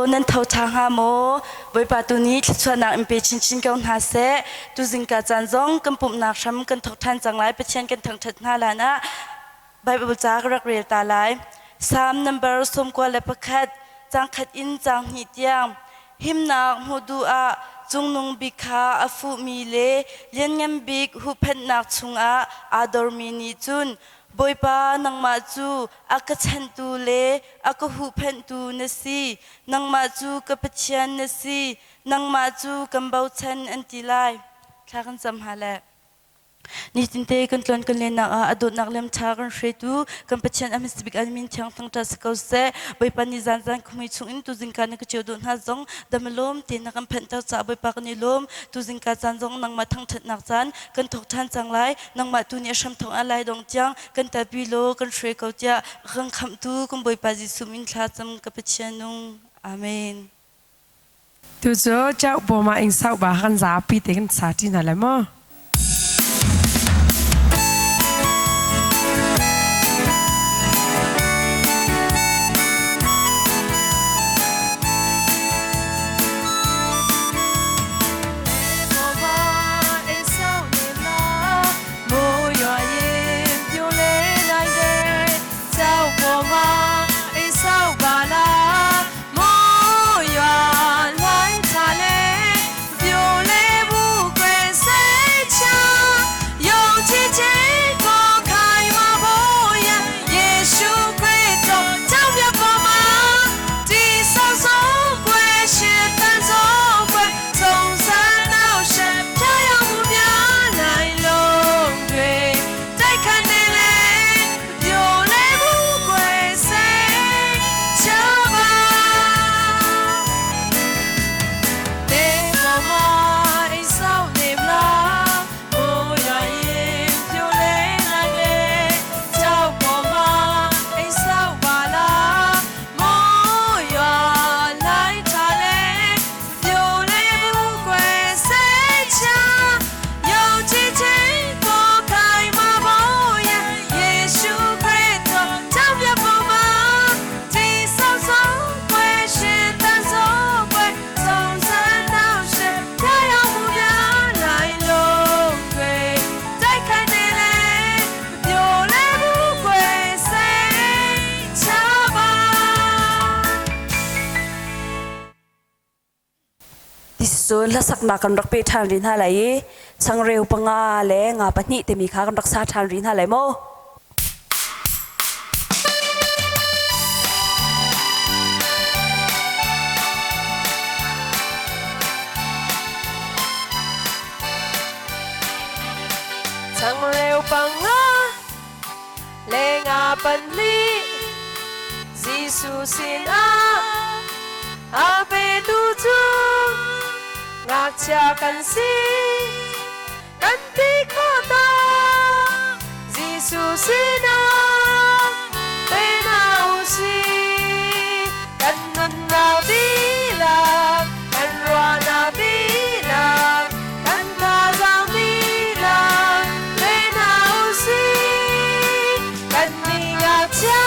Nan tho ṭha hnga maw? Bawipa tu nih thluachuahnak in pe chinchin ko hna seh. Tuzingka caan zong kan pumhnak hram kan thawk ṭhan cang lai. Pathian kan thangṭhat hna hlan ah Bible ca ka rak rel ta lai. Psalm number 91, caang khat in caang hnih tiang. Himnak hmuh duh ah cungnung bik kha a fuhmi le lianngan bik huhphenhnak chungah aa dormi nih cun Bawipa, nangmah cu a ka chanhtu le a ka huhphenhtu na si. Nangmah cu ka Pathian na si. Nangmah cu kan bochan an ti lai. Thla kan cam ha le. Nitinte kan tluan kan lennak ah a dawtnak lem ṭha kan hruaitu kan Pathian a hmasa bik an min thiang thangṭhat si ko seh. Bawipa nih zanzan khuamui chungin tuzingka na ka ceu duh hna zong dam lawm te na kan phanhter caah Bawipa kan i lawm. Tuzingka caan zong nangmah thangṭhatnak caan kan thawk ṭhan cang lai. Nangmah tu nih a hramthawk ah lai dong tiang kan telpi law kan hruai ko tiah kan khamhtu kan Bawipa Jesuh min thla cam ka Pathian nung. Amen. Tu cu chau bawm ah ing sau ba kan zapi te kan sa ṭi hna lai maw? Cun hlasaknak kan rak pe ṭhan rih hna lai i changreu panga le nga pahnih timi kha kan rak sa ṭhan rih hna lai maw? Changreu panga le nga pahnih Jesuh sinah a petu cu ngakchia kan si kan ti khawh ta Jesuh sinah pe hna u sih kan nunnak dihlak kan ruahnak dihlak kan thazaang dihlak pe hna u sih kan nih ngakchia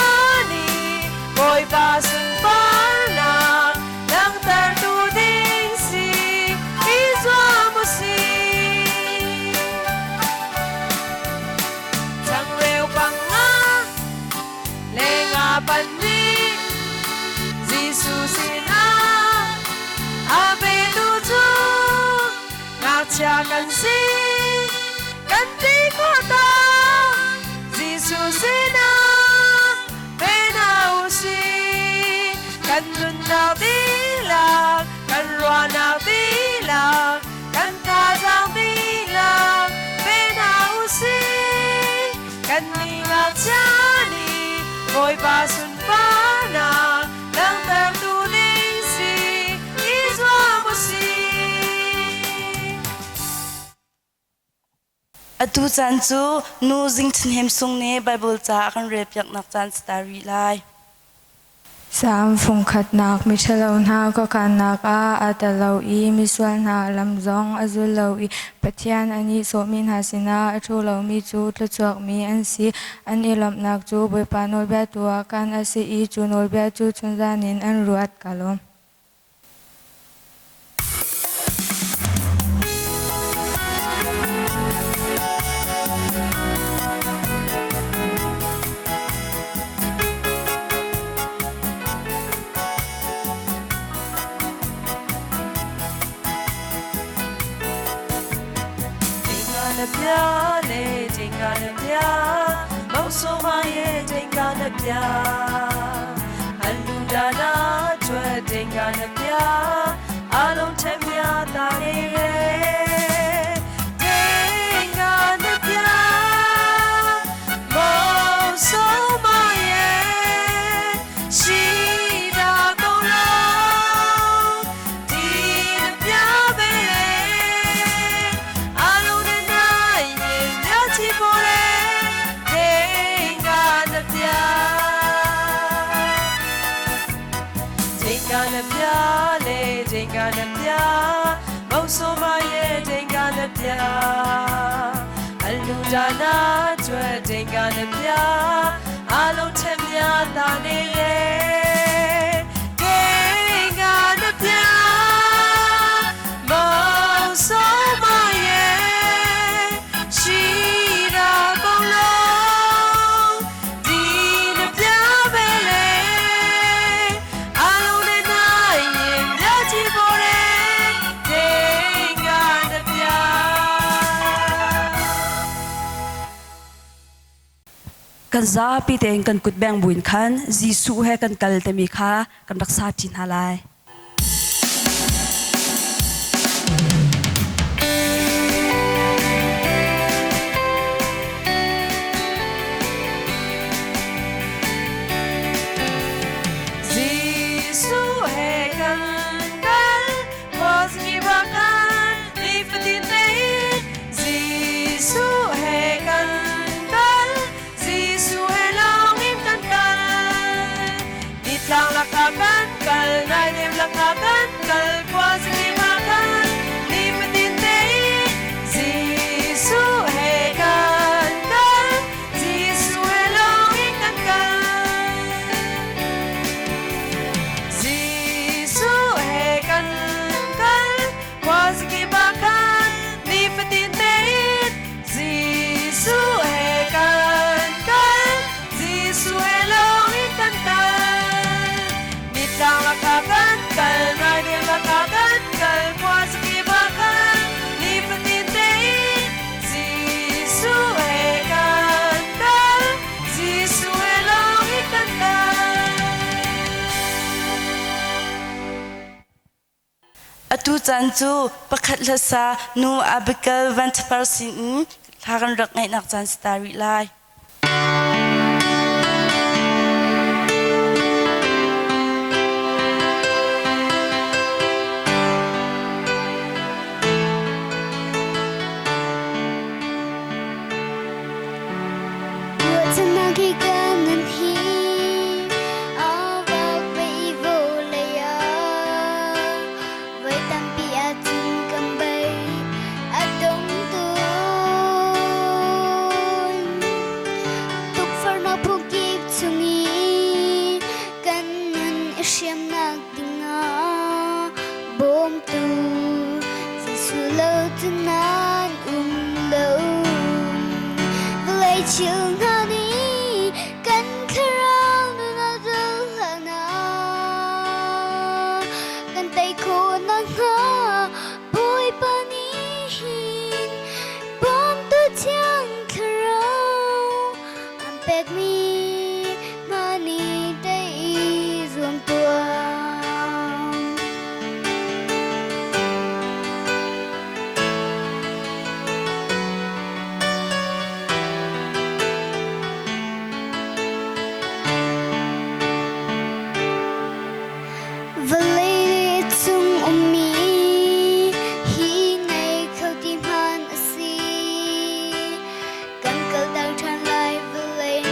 nih Bawipa sunparnak langhtertu ding si i zuam u sih. Changreu panga le nga pahnih Jesuh sinah a petu cu ngakchia kan si kan ti khawh ta Jesuh sinah pe hna u sih kan nunnak dihlak kan ruahnak dihlak kan thazaang dihlak pe hna u sih kan nih ngakchia nih Bawipa sunparnak langhtertu ding si i zuam u sih. Atu caan cu nu Zing Than Hem Sung nih Baibal ca a kan relpiaknak caan si ta rih lai. Salm fungkhatnak miṭhalo hna khuakhannak ah aa tel lo i misual hna lam zong a zul lo i Pathian a nihsawhmi hna sinah a ṭhu lomi cu thluachuakmi an si. An i lawmhnak cu Bawipa nawlbia tu ah khan a si i cu nawlbia cu chunzan in an ruat. Ka lawm. နှပြလေတင်ကနှပြမောင်ဆိုမရဲ့တင်ကနှပြအလူဒါနာကျွတ်တင်ကနှပြအလုံးထက်မြတာနေရဲ့တင်ကနှပြမောင်ဆိုမရဲ့ရှိတာကုန်လုံးဒီနှပြပဲလေ အလုံးနဲ့နိုင်ရင်မြချီပေါ်တယ်ဒေင်္ဂနပြဒေင်္ဂနပြလေဒေင်္ဂနပြမုတ်ဆိုးမရဲ့ဒေင်္ဂနပြအလူဒါနာကျွဲ့ဒေင်္ဂနပြအလုံးထက်မြတာနေရဲ့ဒေင်္ဂနပြ မောင်ဆုံးမရဲ့ရှိတာကုန်လုံးဒီနှပြပဲလေအလုံးနဲ့နိုင်ရင်မြတ်ချီပေါ်တယ်ဒေငါနှပြ Kan zapi tein kan kut beng buin khan Jesuh he kan kal timi kha kan rak sa ṭi hna lai. Jesuh he kan kal Khuazing i kan nifatin tein Jesuh he kan kal Jesuh he lawngin kan kal Nitlang lakah kan kal Nainem lakah kan kal Khuazing i kan nifatin tein Jesuh he kan kal Jesuh he lawngin kan kal Jesuh he kan kal Khuazing khan nifatin tein Jesuh he kan kal Jesuh he lawngin kan kal Nitlang lakah kan kal Nainem lakah kan kal Khuazing khan nifatin tein Jesuh he kan kal Jesuh he lawngin kan kal Atu caan cu pakhat hlasa nu Abigail Vanthapar sinin hla kan rak ngaihnak caan si ta rih lai. Ruahchannak hi kan nun hi a vak ve i vawlei ah voi tampi ahcun kan bei a dong tawn. Tukforhnak phungkip chung i kan nun i hriamnak dingah bawmtu Jesuh lo cu nan um lo. Vawlei thil hna nih kan thlarau nun a zul hlah kan tei khawh nakhnga Bawipa nih hin bawmtu thiang thlarau an pekmi hna nih tei i zuam tuah. Vawlei cung ummi hi ngei kho ti hman a si. Kan kaltak ṭhan lai vawlei.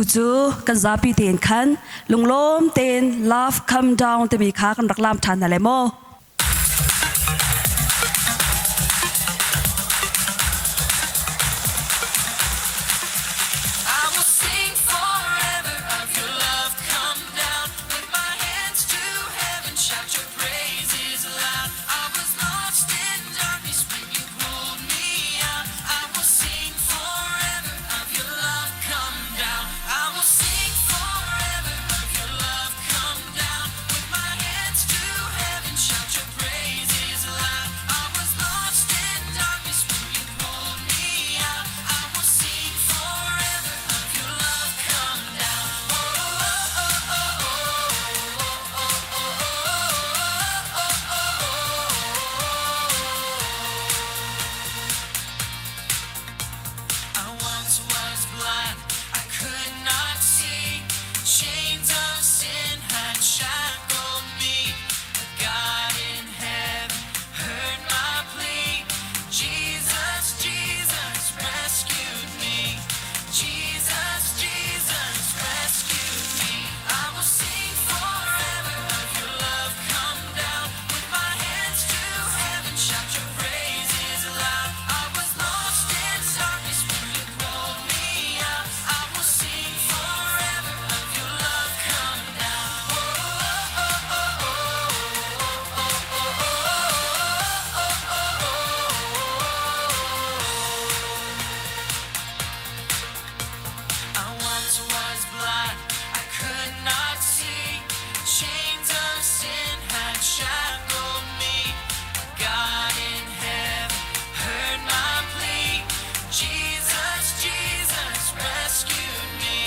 Tu cu kan zapi tein khan lunglawm tein Love Come Down timi kha kan rak lam ṭhan hna lai maw? I will sing forever of your love. Come down with my hands to heaven, shout your praises loud. I was lost in darkness when you pulled me out. I will sing forever of your love. Come down. I will sing forever of your love. Come down with my hands to heaven, shout your praises loud. I was lost in darkness when you pulled me out. I will sing forever of your love. Come down. Oh, oh, oh, oh, oh, oh, oh, oh, oh, oh. I once was blind, I could not see. Chains of sin had shackled me. But God in heaven heard my plea. Jesus, Jesus rescued me. Jesus, Jesus rescued me. I will sing forever of your love. Come down with my hands to heaven. Shout your praises loud. I was lost in darkness when you pulled me out. I will sing forever of your love. Come down. Oh, oh, oh, oh, oh, oh, oh, oh, oh, oh. I once was blind, I could not see. Chains of sin had shackled me. But God in heaven heard my plea. Jesus, Jesus rescued me.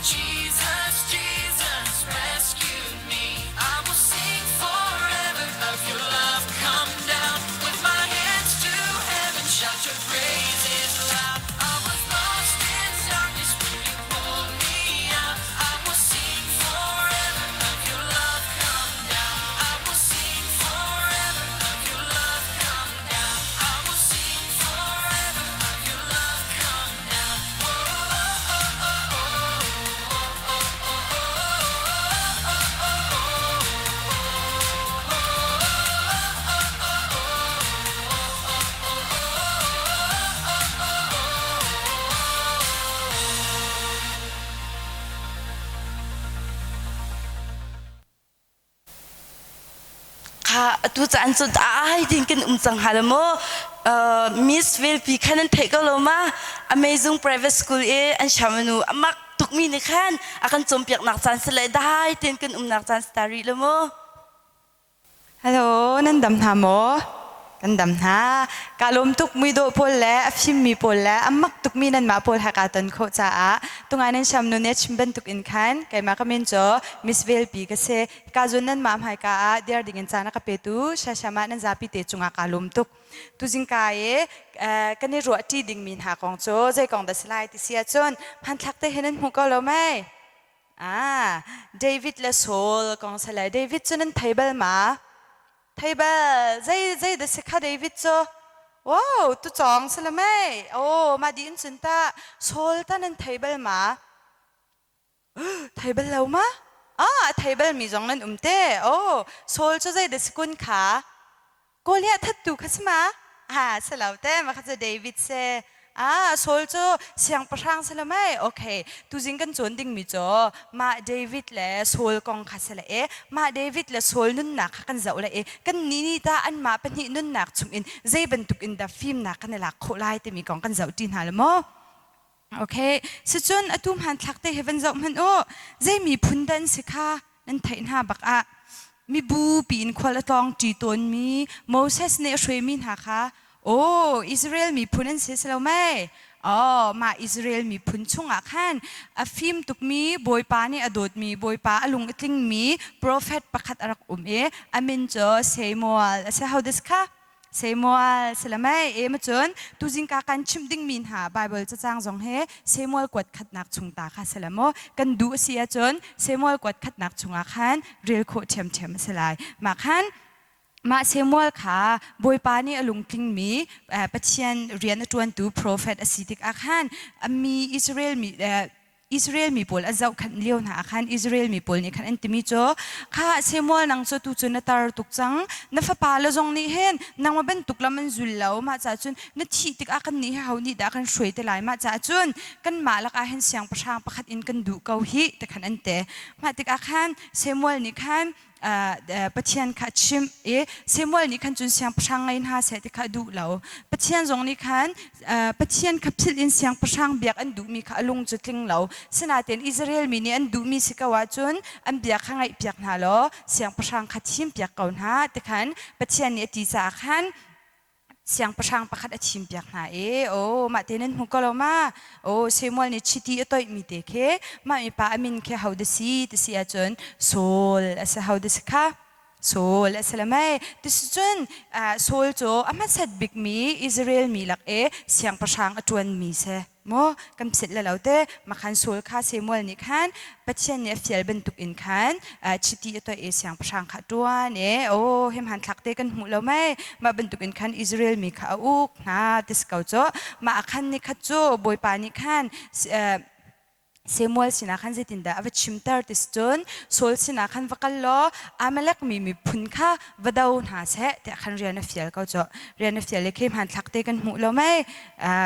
Jesus, Jesus rescued me. I will sing forever of your love. Come down with my hands to heaven. Shout your praises loud. I was lost in darkness when you pulled me out. I will sing forever of your love. Come down. I will sing forever of your love. Come down. I will sing forever of your love. Come down. Oh, oh, oh, oh, oh, oh, oh, Kha atu caan cu dai ding kan um cang hnga lo maw? Miss Velpi khan an theih ko lo ma? Amazing Private School i an shamanu amak tukmi nih khan a kan cawnpiaknak caan si le dai tein kan umnak caan si ta rih lo maw? Hello, nan dam hna maw? Kan dam hna. Kaa lawm tuk muidawh pawl le a fimmi pawl le a mak tukmi nanmah pawl he kaa ton khawh caah tungai nan siam nu nih a chim bantuk in khan keimah ka min cu Miss Velpi ka si. Ka zun nanmah hmaika ah dir dingin caan a ka petu Shasham ah nan zapi te cungah kaa lawm tuk. Tuzingka i kan i ruahṭi dingmi hna kong cu zei kong dah si lai ti si ahcun hmanthlak te he nan hmu ko lo mei? Ah, David le Saul kong si le David cu nan thei bal ma? Thei bal. Zei zei dah si kha David cu? Wow, tu cawng si le mei. Oh, mah di in cun tah Saul ta nan thei bal ma? Thei bal lo ma? Ah, a thei bal mi zong nan um te. Oh, Saul cu zei dah si kun kha? Goliath thattu kha si ma? Ah, si lo te, mah kha cu David si. Ah, Saul cu siangpahrang si lo mei? Okay, tuzing kan cawn dingmi cu mah David le Saul kong kha si le e, mah David le Saul nunnak kha kan zoh le e, kan nih nih tah anmah pahnih nunnak chungin zei bantuk in dah fimnak kan i lak khawh lai timi kong kan zoh ṭi hna le maw? Okay, sicun atu hmanthlak te hi van zoh hmanh u. Zei miphun dah an si kha nan theih hna bak ah mibu piin khual a tlawng ṭi tawnmi Moses nih a hruaimi hna kha oh Israel miphun an si si lo mei? Oh, mah Israel miphun chungah khan a fim tukmi Bawipa nih a dawtmi Bawipa a lung a tlingmi profet pakhat a rak um i a min cu Samuel a si. Ho this kha? Samuel silamei e macun tuzingka kan chimh dingmi hna Bible cacang zong he Samuel kuat khatnak chung ta kha sila maw kan duh a si ahcun Samuel kuat khatnak chungah khan rel khawh ṭhiamṭhiam a si lai. Mah khan mah Samuel kha Bawipa nih a lungtlingmi Pathian rian a ṭuantu profet a si tikah khan a mi Israel mi. Israel mi pawl a zohkhenh lio hna ah khan Israel mi pawl nih khan an timi cu kha Samuel nang cu tu cu na tar tuk cang na fapa le zong nih hin nangmah bantuk lam an zul lo mah caah cun na thih tikah kan nih hi ho nih dah kan hruai te lai mah caah cun kanmah lakah hin siangpahrang pakhat in kan duh ko hih ti khan an ti mah tikah khan Samuel nih khan Pathian kha a chimh i Samuel nih khan cun siangpahrang ngei hna seh ti kha a duh lo. Pathian zong nih khan Pathian kha philh in siangpahrang biak an duhmi kha a lung cu tling lo. Sinain Israel mi nih an duhmi si ko ahcun an bia kha ngaihpiak hna law siangpahrang kha thimpiak ko hna ti khan Pathian nih a ti caah khan siangpahrang pakhat a thimpiak hna i aw mah te nan hmu ko lo ma aw Samuel nih chiti a toihmi te khi mah mipa a min khi ho da si ti si ahcun Saul a si ho da si kha Saul a si le mei tisicun Saul cu a hmasat bikmi Israel mi lak i siangpahrang a ṭuanmi si Maw kan philh le lo te makhan Saul kha Samuel nih khan Pathian nih a fial bantuk in khan chiti a toih i siangpahrang kha ṭuan i aw hi hmanthlak te kan hmuh lo mei mah bantuk in khan Israel mi kha a uk hna ti si ko cu mah a khan ni khat cu Bawipa nih khan Samuel sinah khan zeitindah a va chimter ti si cun Saul sinah khan va kal law Amalek mi miphun kha va do hna seh tiah khan rian a fial ko cu rian a fial i khi hmanthlak te kan hmuh lo mei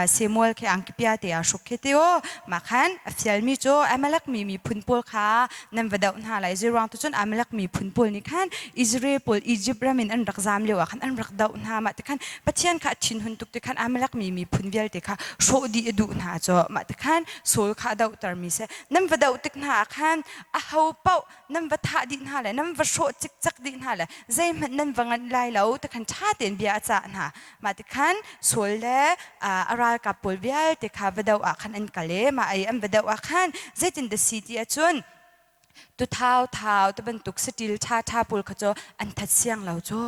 Samuel khi angki pia te aa hruk khi ti u mah khan a fialmi cu Amalek mi miphun pawl kha nan va doh hna lai zeiruang tu cun Amalek miphun pawl nih khan Israel pawl Egypt ram in an rak zam lio ah khan an rak doh hna mah ti khan Pathian kha a thinhun tuk ti khan Amalek mi miphun vialte kha hrawh dih a duh hna cu mah ti khan Saul kha a dohtermi si nan va doh tik hna ah khan a ho paoh nan va thah dih hna le nan va hrawh cikcek dih hna le zeihmanh nan va nganh lai lo ti khan ṭha tein bia a cah hna mah ti khan Saul le a ralkap pawl vialte kha va doh ah khan an kal i mah ei an va doh ah khan zeitin dah si ti ahcun tuthau thau ti bantuk saṭil ṭha ṭha pawl kha cu an that siang lo cu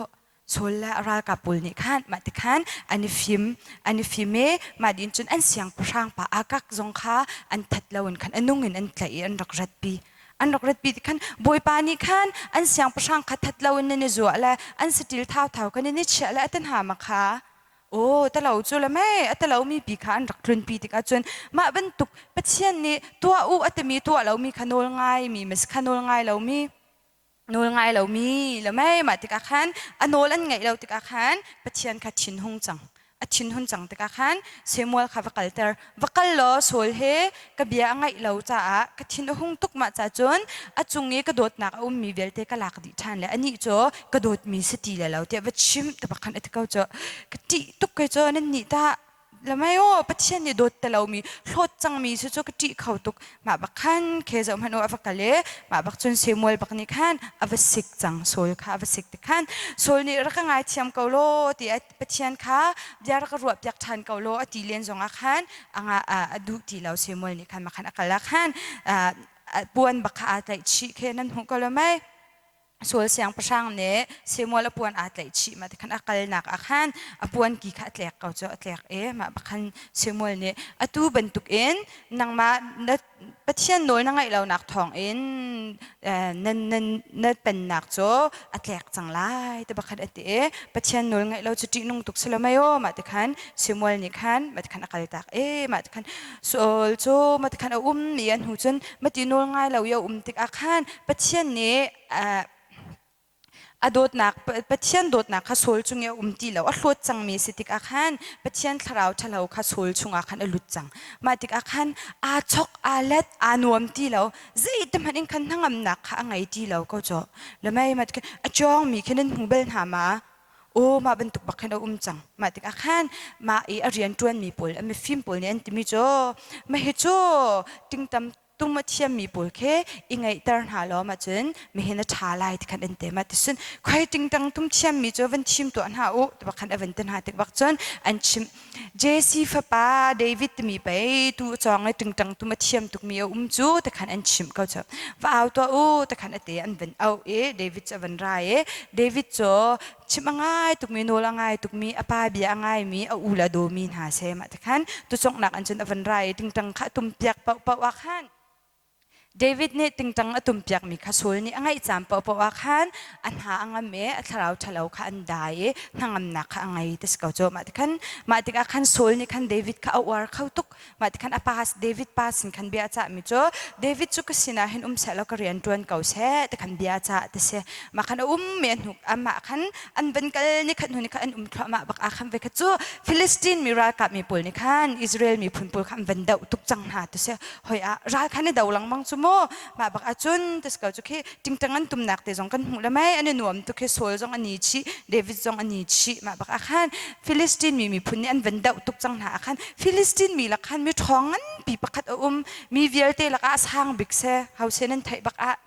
Saul le a ralkap pawl nih khan mah ti khan an i fim an i fim i mah din cun an siangpahrang pa Agag zong kha an that lo in khan a nung in an tlaih i an rak ratpi an rak ratpi ti khan Bawipa nih khan an siangpahrang kha that lo in nan i zuah le an saṭil thauthau khan in i chiah le a ti hna ma kha Aw talo cu le mei a talo mi pi kha an rak tlunpi tikah cun mah bantuk Pathian nih tuah u a timi tuah lomi kha nawl ngai mi mas kha nawl ngai lomi nawl ngai lomi le mei mah tikah khan a nawl an ngaih lo tikah khan Pathian kha thinhung cang a thinhun cang tikah khan Samuel kha va kalter va kal law Saul he ka bia a ngaih lo caah ka thin a hung tuk mah ca cun a cung i ka dawtnak a ummi vialte ka lak dih ṭhan le anih cu ka dawtmi si ti le lo tiah va chim te bak khan a ti ko cu ka ṭih tuk kei cu nan nih tah Lamai aw Pathian nih dawt te lomi hlawt cangmi cu cu ka ṭih kho tuk mah bak khan khe zoh hmanh u a va kal i mah bak cun Samuel bak nih khan a va sik cang Saul kha a va sik ti khan Saul nih rak ka ngaithiam ko law ti Pathian kha bia rak ka ruah piak ṭhan ko law a ti len zong ah khan a duh ti lo Samuel nih khan mah khan a kal ah khan puan bak kha aa tlaih chih khe nan hmuh ko lo mei Saul siangpahrang nih Samuel a puan aa tlaih chih mah ti khan a kalnak ah khan a puan ki kha a tlek ko cu a tlek i mah bak khan Samuel nih atu bantukin nangmah na Pathian nawl na ngaih lonak thawngin nan nan na pennak cu a tlek cang lai ti bak khan a ti i Pathian nawl ngaih lo cu ṭihnung tuk si lo mei aw mah ti khan Samuel nih khan mah ti khan a kaltak i mah ti khan Saul cu mah ti khan a um i a hnu cun mati nawl ngai lo i a um tikah khan Pathian nih a dawtnak Pathian dawtnak kha Saul cung i a um ti lo a hlawt cangmi si tikah khan Pathian thlarau ṭhalo kha Saul chungah khan a lut cang mah tikah khan aa chok aa let aa nuam ti lo zeiti hmanh in khan hnangamnak kha a ngei ti lo ko caw lamei mat a cawngmi khi nan hmu bal hna ma aw mah bantuk bak khin a um cang mah tikah khan mah i a rian ṭuanmi pawl a mifim pawl nih an timi cu mah hi cu tingtam tum a thiammi pawl khi i ngeihter hna law mah cun mihin a ṭha lai ti khan an te mah ti cun khoi tingtang tum thiammi cu van thim tuah hna u ti bak khan a van ti hna tik bak cun an chimh Jesse fapa David timi pei tu cawng i tingtang tum a thiam tukmi a um cu ti khan an chimh ko cu va au tuah u ti khan a te an van auh i David cu a van ra i David cu chimh a ngai tukmi nawl a ngai tukmi a pa bia a ngaimi a u le a dawmi hna seh mah ti khan tucawngnak an cun a van ra i tingtang kha a tum piak paohpaoh ah khan. David nih tingtang a tumpiakmi kha Saul nih a ngaih caan paohpaoh ah khan a hna a ngam i a thlarau ṭhalo kha an dai i hnangamnak kha a ngei ti si ko cu. Mah ti khan mah tikah khan Saul nih khan David kha a uar kho tuk. Mah ti khan a pa David pa sin khan bia a cahmi cu David cu ka sinah hin um seh law ka rian ṭuan ko seh ti khan bia a cah ti si. Mah khan a um mi a hnuk amah khan an van kal ni khat hnu ni khat an um thluahmah bak ah khan voikhat cu Philistine mi ralkap mi pawl nih khan Israel miphun pawl kha an van doh tuk cang hna ti si. Hoi ah ral khan i do lengmang cu mu mah bak ahcun tis ko cu khi tingtang an tumnak te zong kan hmuh le mei an i nuam tuk khi Saul zong an i chih David zong an i chih mah bak ah khan Philistine mi miphun nih an van doh tuk cang hna ah khan Philistine mi lak khan mi ṭhawng nganpi pakhat a um mi vialte lakah a sang bik se hause nan theih bak ah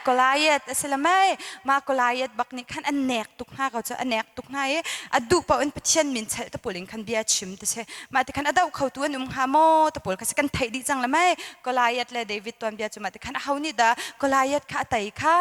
Goliath a si le mei mah Goliath bak nih khan an nek tuk hna ko cu a nek tuk hna i a duh paoh in Pathian min chelh te pawl in khan bia chim ti si mah ti khan a doh khotu an um hnga maw te pawl kha si kan theih dih cang le mei Goliath le David tuanbia cu mah ti khan aho nih dah Goliath kha a tei kha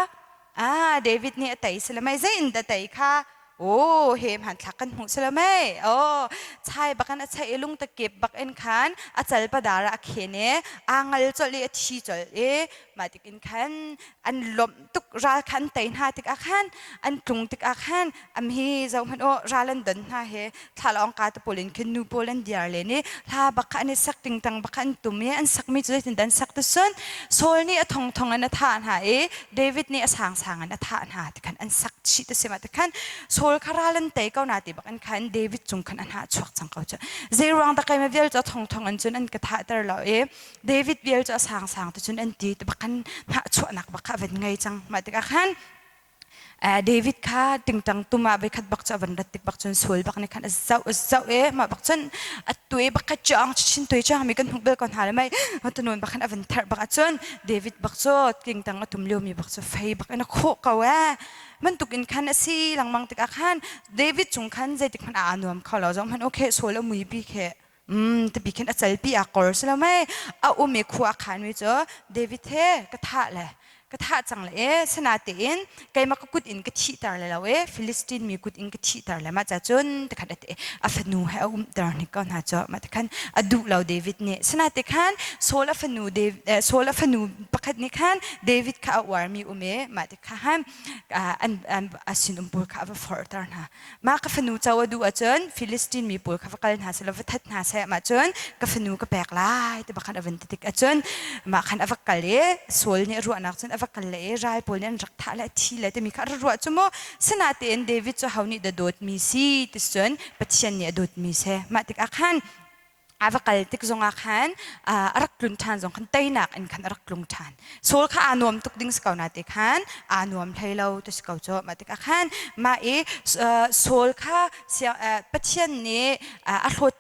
ah David nih a tei si le mei zei in dah tei kha Oh, he hmanthlak kan hmuh si lo mei. Oh, chai bakan a chai i lungta kep bak in khan a cal padar ah a khen i aa ngal colh i a thi colh i mah tik in khan an lawmh tuk ral kha an tei hna tikah khan an tlung tikah khan am hi zoh hmanh u ral an don hna he thlalawng ka te pawl in khin nu pawl an diar len i hla bak kha an i sak tingtang bak kha an tum i an sakmi cu zeitin an sak ti cun Saul nih a thongthong in a thah hna i David nih a sangsang in a thah hna ti khan an sak chih ti si ma ti khan Saul kha ral an tei ko na ti bak in khan David cung khan an hah chuak cang ko cu zei ruang dah keimah vial cu a thongthong in cun an ka thah ter lo i David vial cu a sangsang ti cun an ti ti bak khan hnah chuahnak bak kha a van ngei cang mah tikah khan David kha tingtang tum ah voikhat bak cu a van rat tik bak cun Saul bak nih khan a zoh a zoh i mah bak cun a tuai bak kha cawng chin tuai cawng mi kan hmuh bel ko hna le mei tunun bak khan a van therh bak ahcun David bak cu tingtang a tum lio mi bak cu fei bak in a khawh ko ee bantuk in khan a si lengmang tikah khan David cung khan zeitik hmanh ah aa nuam kho lo zong hmanh okay Saul a mui pi khi tapi khin a calpi a kor si lo mei a um i khua a khan mi cu David he ka thah le ka thah cang le e sinatein keimah ka kut in ka thihter le lo e Philistine mi kut in ka thihter le mah ca cun tikhan ate a fanu he a umter hnik ko hna cu mah tikhan a duh lo David nih sinate khan Saul a fanu Saul a fanu pakhat nih khan David kha a uarmi um e mah tikha han an a sinum pawl kha a va forhter hna Mah ka fanu co a duh ahcun Filistin mi pawl kha va kal hna seh law va that hna seh mah cun ka fanu ka pek lai ti khan a van ti tik ahcun mah khan a va kal i Saul nih a ruahnak cun a va kal le i ral pawl nih an rak thah le a thi le timi kha a ruah cu mu sinatein David cu ho nih dah dawtmi si ti cun Pathian nih a dawtmi si mah tikah khan a va kal tik zongah khan a rak tlun ṭhan zong khan teinak in khan a rak tlung ṭhan. Saul kha aa nuam tuk ding si ko na ti khan aa nuam hlei lo ti si ko cu mah tikah khan mah i Saul kha Pathian nih a hlawt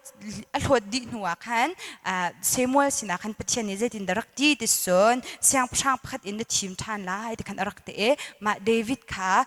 a hlawt dih hnu ah khan Samuel sinah khan Pathian nih zeitin dah rak ti ti cun siangpahrang pakhat in na thim ṭhan lai ti khan a rak ti i mah David kha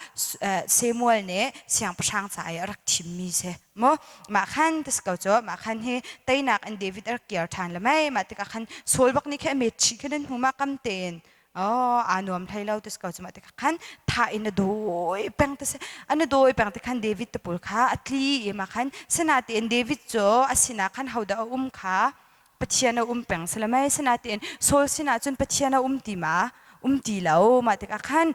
Samuel nih siangpahrang ca i a rak thimmi si. Maw mah khan ti si ko cu mah khan hi teinak in David a rak kir ṭhan le mei mah tikah khan Saul bak nih khi a met chih khin an hmu ma kam tein oh aa nuam hlei lo ti si ko cu mah tikah khan thah in a dawi peng ti si an a dawi peng ti khan David te pawl kha a tli i mah khan sinatein David cu a sinah khan hodah a um kha Pathian a um peng si le mei sinatein Saul sinah cun Pathian a um ti ma um ti lo mah tikah khan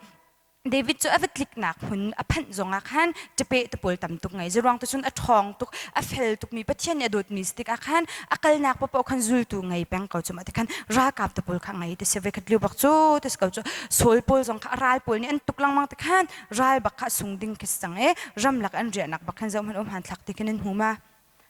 David cu a va tliknak hmun a phanh zongah khan ṭape tapawl tam tuk ngei. Zeruang te cun a ṭhawng tuk, a fel tukmi Pathian nih a dawtmi si tikah khan a kalnak paohpaoh khan zultu ngei peng ko cu mah ti khan ralkap tapawl kha ngei ti si ve khat liu bak cu ti si ko cu Saul pawl zong kha a ral pawl nih an tuk lengmang ti khan ral bak kha a sung ding khi si cang i ramlak an riahnak bak khan zoh hmanh um hmanthlak ti khin an hmu ma.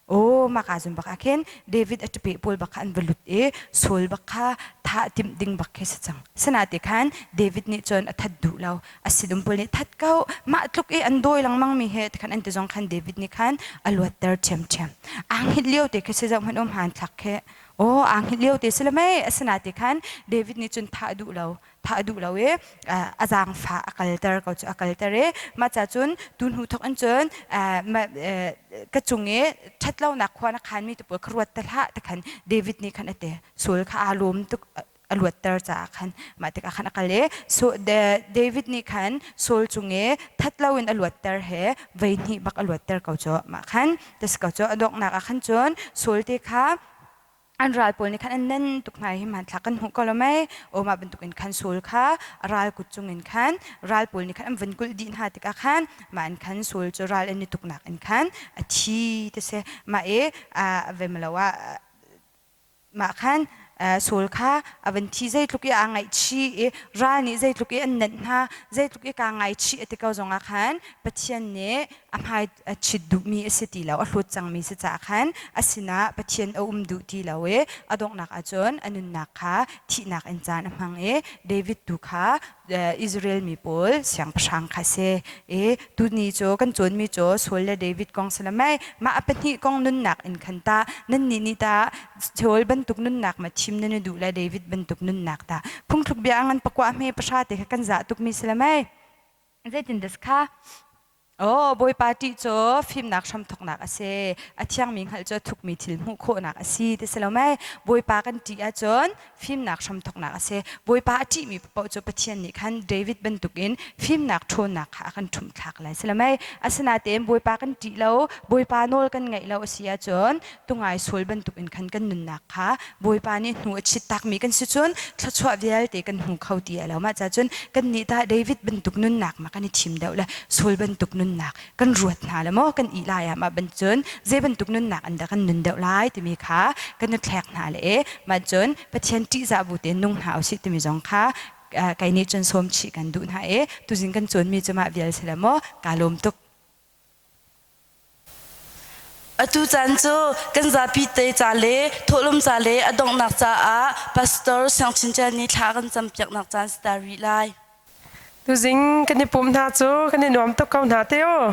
Aw mah kaa zun bak ah khin David a ṭape pawl bak kha an va lut i Saul bak kha thah timh ding bak khi si cang. Sinate khan David nih cun a that duh lo. A sinum pawl nih that ko mah tluk i an dawi lengmang mi he tikhan an ti zong khan David nih khan a luatter ṭhiamṭhiam. Aa hngilh lio te khi si zoh hmanh um hmanthlak khi. Aw aa hngilh lio te si le mei asinain khan David nih cun thah duh lo. Thah a duh lo i a zaangfah a kalter ko cu a kalter i mah ca cun tu hnu thawk in cun ka cung i ṭhatlonak khua na khanmi te pawl kha ruat te hlah ti khan David nih khan a ti. Saul kha aa lawm tuk a luatter caah khan mah tikah khan a kal i David nih khan Saul cung i that loin a luatter he vei hnih bak a luatter ko cu mah khan tas ko cu a donghnak ah khan cun Saul te kha. An ral pawl nih khan an nen tuk hna i hi hmanthlak kan hmuh ko lo mei? Aw mah bantukin khan Saul kha a ral kut cungin khan ral pawl nih khan an vun kulh dih hna tikah khan mah in khan Saul cu ral an i tuknak in khan a thi ti si. Mah i a vemlo ah mah khan Saul kha a van thi zeitluk i aa ngaihchih i ral nih zeitluk i an nenh hna zeitluk i kaa ngaichih a ti ko zongah khan Pathian nih a hmai a chit duhmi a si ti lo a hlut cangmi si caah khan a sinah Pathian a um duh ti lo i a donghnak ahcun a nunnak kha thihnak in caan a hmang i David tu kha Israel mi pawl siangpahrang kha si i tuni cu kan cawnmi cu Saul le David kong si le mei mah a pahnih kong nunnak in khan ta nannih nih ta Saul bantuk nunnak ma thim nan i duh le David bantuk nunnak ta phungthluk bia ngan pakua hme pahra te kha kan zah tukmi si le mei zeitin das kha Aw, Bawipa ṭih cu fimnak hramthawknak a si. A thiangmi hngalh cu a thukmi thil hmuh khawhnak a si ti si lo mei? Bawipa kan ṭih ahcun fimnak hramthawknak a si. Bawipa a ṭihmi paoh cu Pathian nih khan David bantukin fimnak ṭhawnnak kha a kan ṭhumhthlak lai si lo mei? Asinain Bawipa kan ṭih lo, Bawipa nawl kan ngaih lo a si ahcun tungai Saul bantukin khan kan nunnak kha Bawipa nih hnu a chit takmi kan si cun thluachuah vialte kan hmu kho ti a lo. Mah ca cun kannih tah David bantuk nunnak ma kan i thim deuh le Saul bantuk nunnak kan ruat hna le maw kan ih lai ah mah ban cun zei bantuk nunnak an dah kan nun deuh lai timi kha kan i thlek hna le e mah cun Pathian ṭihzah bu tein nung hna usih timi zong kha kei nih cun sawm chih kan duh hna i tuzing kan cawnmi cu mah vial si le maw kaa lawm tuk. Atu caan cu kan zapi te ca le thawhlawm ca le a donghnak caah Pastor Siang Chin Tial nih thla a kan campiaknak caan si ta rih lai. Tuzing kan i pum hna cu kan i nuam tuk ko hna te aw.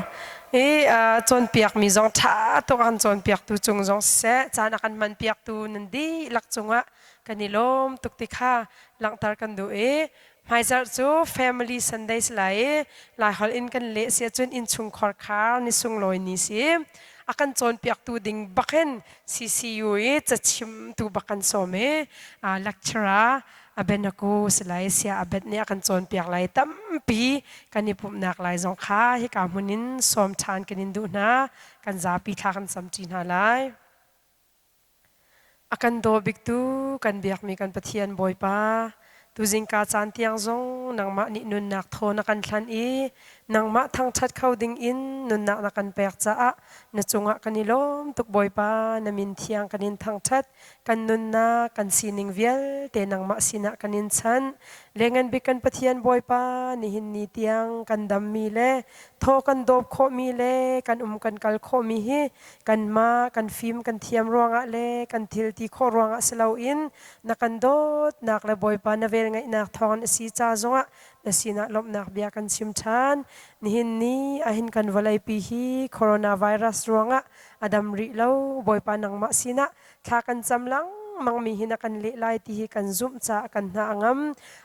I cawnpiakmi zong ṭha tuk an cawnpiaktu cung zong siseh caan a kan hmanpiaktu nan dihlak cungah kan i lawm tuk ti kha langhter kan duh i Hmaizarh cu Family Sunday si lai i Laiholh in kan leh si ahcun innchungkhar khar ni sunglawi ni si. A kan cawnpiaktu ding bak in CCU i cachimtu bak kan sawm i lecturer Abenaku si lai sia Abet nih a kan cawnpiak lai tampi kan i pumhnak lai zong kha hika hmun in sawm ṭhan kan in duh hna. Kan zapi thla kan camṭi hna lai. A kan daw biktu kan biakmi kan Pathian Bawipa, tuzingka caan tiang zong nangmah nih nunnak thaw na kan thlanh i nangmah thangṭhat kho ding in nunnak na kan pek caah na cungah kan i lawm tuk Bawipa, na min thiang kan in thangṭhat, kan nunnak, kan sining vialte nangmah sinah kan in chanh. Lengan bik kan Pathian Bawipa, nihin ni tiang kan dammi le thaw kan dawp khawhmi le kan um kan kal khawhmi hi Kanmah kan fim kan thiam ruangah le kan thil ti khawh ruangah si loin na kan dawtnak le Bawipa na velngeihnak thawngin a si ca zongah na sinah lawmhnak bia kan chim ṭhan. Nihin ni ahhin kan vawleipi hi coronavirus ruangah a dam rih lo. Bawipa nangmah sinah thla kan cam lengmangmi hi na kan leh lai ti hi kan zumh caah kan hna a ngam.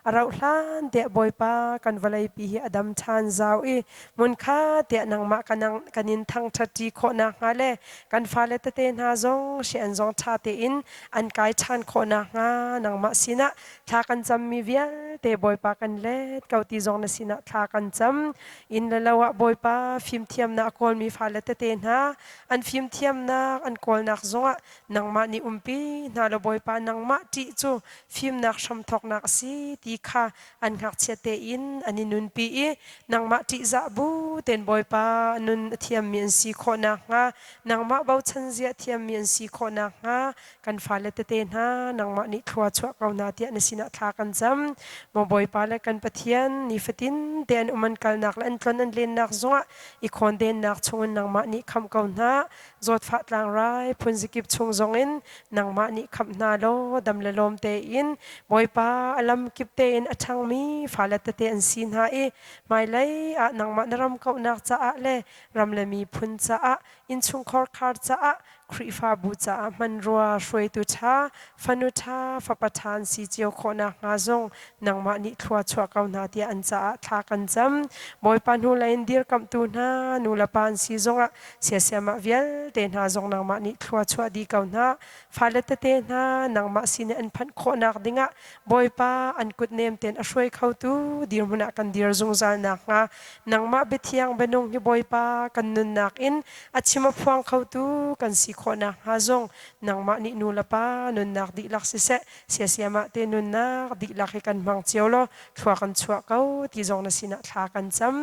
A rauh hlan tiah Bawipa kan vawleipi hi a dam ṭhan zau i hmunkha tiah nangmah kan in thangṭhatṭi khawh nakhnga le kan fale tete hna zong hri an zong ṭha tein an kai ṭhan khawh nakhnga nangmah sinah thla kan cammi vialte Bawipa kan let ko ti zong na sinah thla kan cam. Inn le lo ah Bawipa fimthiamnak a kawlmi fale tete hna an fimthiamnak an kawlnak zongah nangmah nih umpi hna law Bawipa nangmah ṭih cu fimnak hramthawknak a si ti kha an ngakchia tein an i nunpi i nangmah ṭihzah bu tein Bawipa nun a thiammi an si khawh nakhnga nangmah bochan zia thiammi an si khawh nakhnga kan fale tete hna nangmah nih thlua chuah ko hna tiah na sinah thla kan cam. Maw Bawipa le kan Pathian nifatin te an um an kalnak le an tlon an lennak zongah i khawndennak chungin nangmah nih khamh ko hna. Zawtfah tlangrai phunzikip chung zongin nangmah nih khamh hna law dam le lawm tein Bawipa a lam kip tein a ṭhangmi fale tete an si hna i hmailei ah nangmah na ram kauhnak caah le ram le miphun caah innchungkhar khar caah Khrihfabu caah hmanrua hruaitu ṭha, fanu ṭha, fapa ṭha an si cio khawh nakhnga zong nangmah nih thlua chuah ko hna tiah an caah thla kan cam. Bawipa hnulei in dirkamhtu hna, nu le pa an si zongah siasiamah vialte hna zong nangmah nih thlua chuah dih ko hna. Fale tete hna nangmah sin i an phanh khawhnak dingah Bawipa an kut nem tein a hruai khotu dirhmun ah kan dir zungzal nakhnga nangmah biathiang bianung hi Bawipa kan nunnak in a chim a phuang khotu kan si. khawh nakhnga zong nangmah nih nu le pa nunnak dihlak siseh siasiamah te nunnak dihlak hi kan hmang cio law thlua kan chuah ko ti zong na sinah thla kan cam.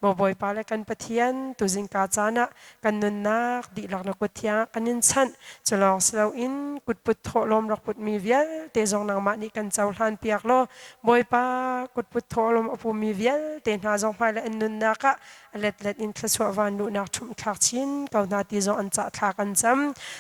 Maw Bawipa le kan Pathian, tuzingka caan ah kan nunnak dihlak na kut thiang ah kan in chanh. Cu lawng si loin kutput thawhlawm rak putmi vialte zong nangmah nih kan cohlan piak law Bawipa kutput thawhlawm a pumi vialte hna zong hmailei an nunnak ah a letlet in thluachuah van luhnak ṭhumhthlak chin ko hna ti zong an cah thla kan cam.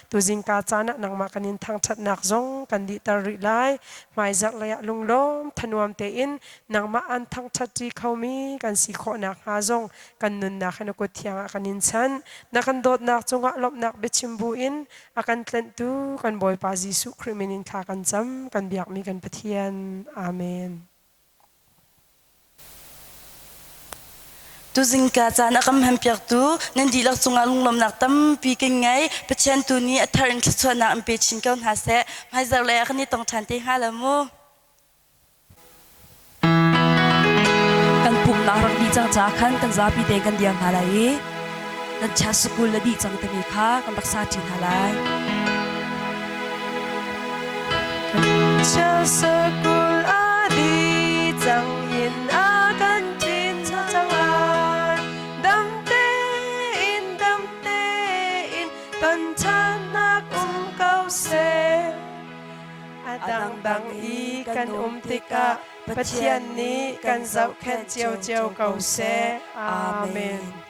Tuzingka caan ah nangmah kan in thangṭhatnak zong kan dihter rih lai. Hmaizarh lei ah lunglawm thanuam tein nangmah an thangṭhatṭi khomi kan si khawh nakhnga zong kan nunnak hi na kut thiang ah kan in chanh. Na kan dawtnak cungah lawmhnak biachim buin a kan tlenhtu kan Bawipa Jesuh Khrih min in thla kan cam, kan biakmi kan Pathian. Amen. Tuzingka caan a kan hmanpiaktu nan dihlak cungah lunglawmhnak tampi kan ngei. Pathian tu nih a thar in thluachuahnak in pe chin ko hna seh. Hmaizarh lei ah kan i tong ṭhan te hnga lo mu. Kan pumnak rak dih cang caah khan kan zapi te kan dir hna lai i nan chia sukul na dih cang timi kha kan rak sa ṭi hna lai. Chia sukul a dih cang in a kan ṭin cang lai. Dam tein, dam tein ton ṭhannak um ko seh. A dangdang i kan um tikah Pathian nih kan zohkhenh ciocio ko seh. Amen.